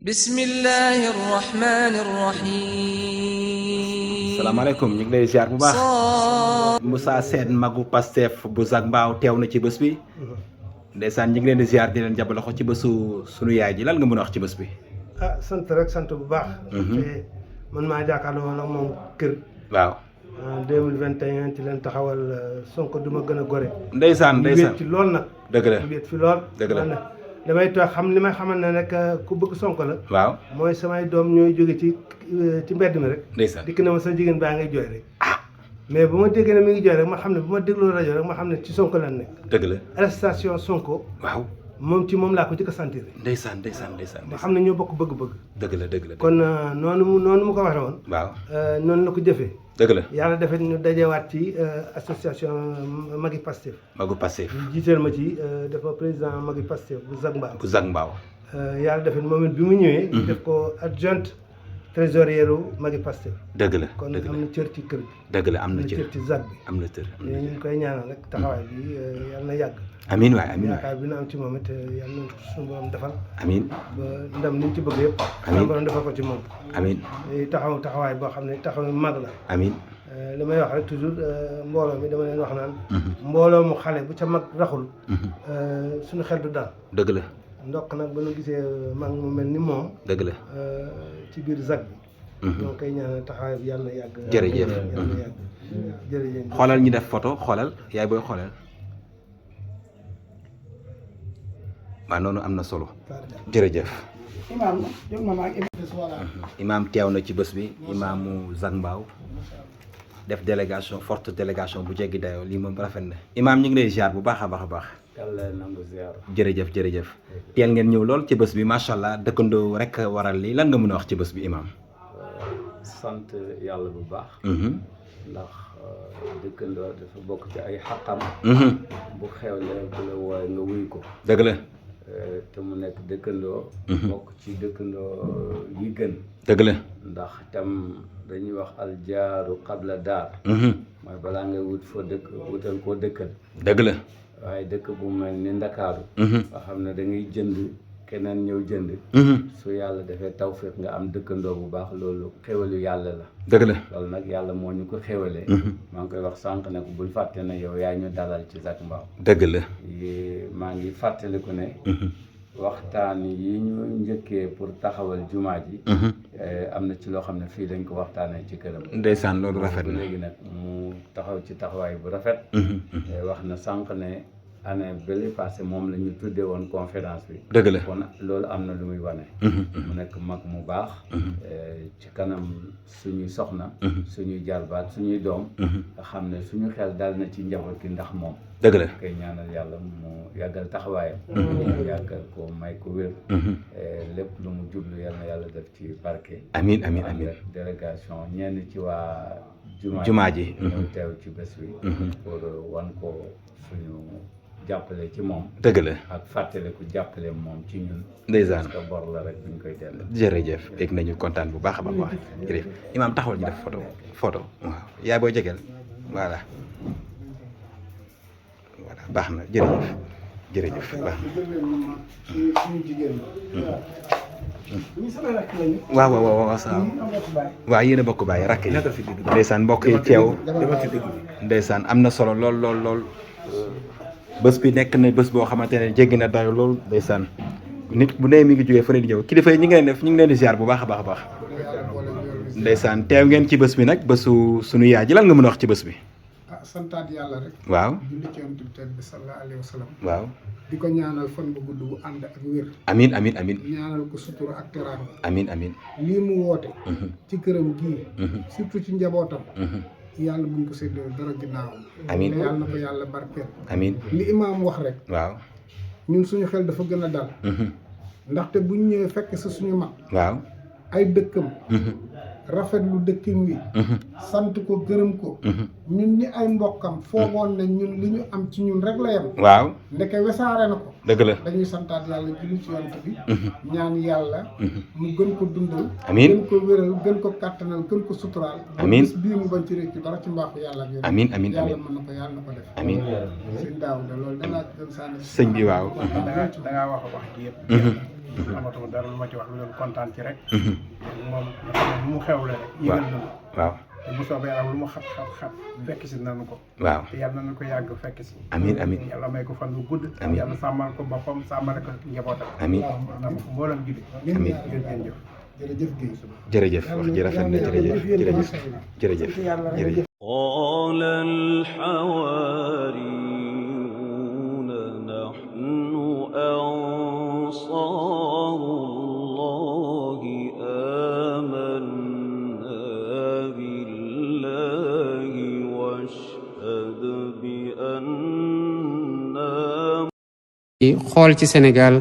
bismillahi rahmani rahim. salaamaaleykum ñu ngi lay ziar bu baax. Moussa Sène magu Pastef bu Zac Mbao teew na ci bés bi. ndeysaan ñu ngi leen di ziar di leen jàppale ko ci bésu sunu yaay ji lan nga mën a wax ci bés bi. ah sant rek sant bu baax. te man maa jàkkaarloo woon ak moom kër. waaw. 2021 ci leen taxawal Sonko du ma gën a gore. ndeysaan ñu wéet ci lool nag. dëgg la ñu wéet fi lool. dëgg la damay toog xam li may xamal ne rek ku bëgg Sonko la. waaw mooy samay doom ñooy jóge ci mbedd mi rek. ndeysaan dikk na ma sa jigéen baa ngay jooy rek. mais bu ma déggee ne mi ngi jooy rek ma xam ne bu ma dégloo rajo rek ma xam ne ci Sonko lan nekk. dëgg la arrestation Sonko. waaw moom ci moom laa ko jëkk a sentir. ndeysaan ma xam ne ñoo bokk bëgg-bëgg. dëgg la kon noonu mu ko waxee woon. waaw noonu la ko jëfee. dëgg la yàlla defet ñu dajewaat ci association Magui Pastef. magu Pastef ñu jiiteel ma ci dafa président Magui Pastef bu Zac Mbao. bu Zac Mbao yàlla defet moom it bi mu ñëwee. ñu def ko adjointe trésorier Magui Pastef. dëgg la kon am na cër ci kër gi. dëgg la am na cër ci Zac bi. am na cër ñu ngi koy ñaanal rek taxawaay bi yàlla na yàgg. amiin waay amiin waay yaakaar bi na am ci moom it yàlla na suñu borom defal. amiin ba ndam ni ñu ci bëgg yëpp. amiin suñu borom defal ko ci moom. amiin taxawaay boo xam ne taxaw mag la. amiin li may wax rek toujours mbooloo mi dama leen wax naan. mbooloo mu xale bu ca mag raxul. suñu xel du daal. dëgg la ndokk nag ba ñu gisee mag mu mel ni moom. dëgg la ci biir Zac bi. ñoo koy ñaanal taxawaay bi yàlla na yàgg. jërëjëf yàlla na yàgg jërëjëf. xoolal ñu def photo xoolal yaay booy xoolal waaw noonu am na solo jërëjëf. imaam teew na ci bés bi imaamu Zac Mbao def délégation forte délégation bu jéggi dayoo lii moom rafet na imaam ñu ngi lay ziar bu baax a baax a baax. yàlla nangu ziar. jërëjëf teel ngeen ñëw lool ci bés bi macha allah dëkkandoo rek waral lii lan nga mën a wax ci bés bi imaam. sant yàlla bu baax. ndax dëkkandoo dafa bokk ci ay xaqam. bu xewlee bu la wooye nga wuy ko. dëgg la. te mu nekk dëkkandoo. bokk ci dëkkandoo yi gën. dëgg la. ndax tam dañuy wax aljaaru qabla daar. mooy balaa ngay wut foo dëkk wutal koo dëkkal. dëgg la. waaye dëkk bu mel ni Ndakaaru. nga xam ne da ngay jënd keneen ñëw jënd. su yàlla defee tawféex nga am dëkkandoo bu baax loolu xéwalu yàlla la. dëgg la. loolu nag yàlla moo ñu ko xéwalee. maa ngi koy wax sànq ne ko bul fàtte ne yow yaa ñu dalal ci Zac Mbao. dëgg la. maa ngi fàttaliku ne. waxtaan yi ñu njëkkee pour taxawal jumaa ji. am na ci loo xam ne fii dañ ko waxtaanee ci këram. ndeysaan loolu rafet na léegi nag mu taxaw ci taxawaay bu rafet. wax na sànq ne année bële passé moom la ñu tuddee woon conférence bi. dëgg la kon loolu am na lu muy wane. mu nekk mag mu baax. ci kanam suñuy soxna. suñuy jarbaat suñuy doom. nga xam ne suñu xel dal na ci njaboot gi ndax moom. dëgg la koy ñaanal yàlla mu yàggal taxawaayam. yàggal ko may ko wér. lépp lu mu jublu yal na yàlla def ci barke. amiin délégation ñenn ci waa. jumaa ji ñëw teew ci bés bi. pour wan ko suñu jàppale ci moom. dëgg la ak fàttale ku jàppale moom ci ñun. ndeysaan parce que bor la rek buñ koy delloo. jërëjëf dégg nañu kontaan bu baax a baax jërëjëf imaam taxawal ñu def photo waaw yaay booy jegeel voilà baax na jërëjëf baax na waaw yéen a bokk bàyyi rakk yi ndeysaan mbokk yi teew ndeysaan am na solo lool bés bi nekk na bés boo xamante ne jéggi na dayo lool ndeysaan nit bu nee mi ngi jógee fële di ñëw kilifa yi ñu ngi leen di ziar bu baax a baax ndeysaan teew ngeen ci bés bi nag bésu sunu yaay ji lan nga mën a wax ci bés bi. santaat yàlla rek. waaw julli ci yonent bi tedd bi sallallahu alayhi wa sallam. waaw di ko ñaanal fan bu gudd bu ànd ak wér. amiin ñaanal ko sutura ak teraanga. amiin lii mu woote. ci këram gii. surtout ci njabootam. yàlla buñ ko séddoo dara ginnaawam. amiin yàlla na ko yàlla barkeel. amiin li imaam wax rek. waaw ñun suñu xel dafa gën a dal. ndaxte buñ ñëwee fekk sa suñu mag. waaw ay dëkkam. rafetlu dëkkin wi. sant ko gërëm ko. ñun ñi ay mbokkam foogoon ne ñun li ñu am ci ñun rek la yem. waaw ndeke wesaare na ko. dëgg la dañuy santaat yàlla julli ci yonent bi. ñaan yàlla. mu gën ko dundal. amiin gën ko wéral gën ko kàttanal gën ko suturaal. amiin ba bii mu bañ ci réccu dara ci mbaaxu yàlla ak amiin yàlla mën na ko yàlla na ko def. amiin sëñ Daawuda loolu danaa gën sànni. sëñ bi waaw. da ngaa wax ji yëpp. amatuma dara lu ma ci wax lu doon kontaan ci rek moom lu mu xewle rek yëgal nañu waaw te bu soobee yàlla lu mu xat fekk si nañu ko waaw te yàlla nañu ko yàgg fekk si amiin amiin yàlla may ko fan lu gudd Amiin. yàlla sàmmal ko boppam sàmmal ko njabootam amiin tam mboolem julli Amiin. jërëjëf jërëjëf Guèye jërëjëf wax ji rafet na jërëjëf jërëjëf jërëjëf قال الحواريون نحن أنصار الله آمنا بالله واشهد بأننا xool ci Sénégal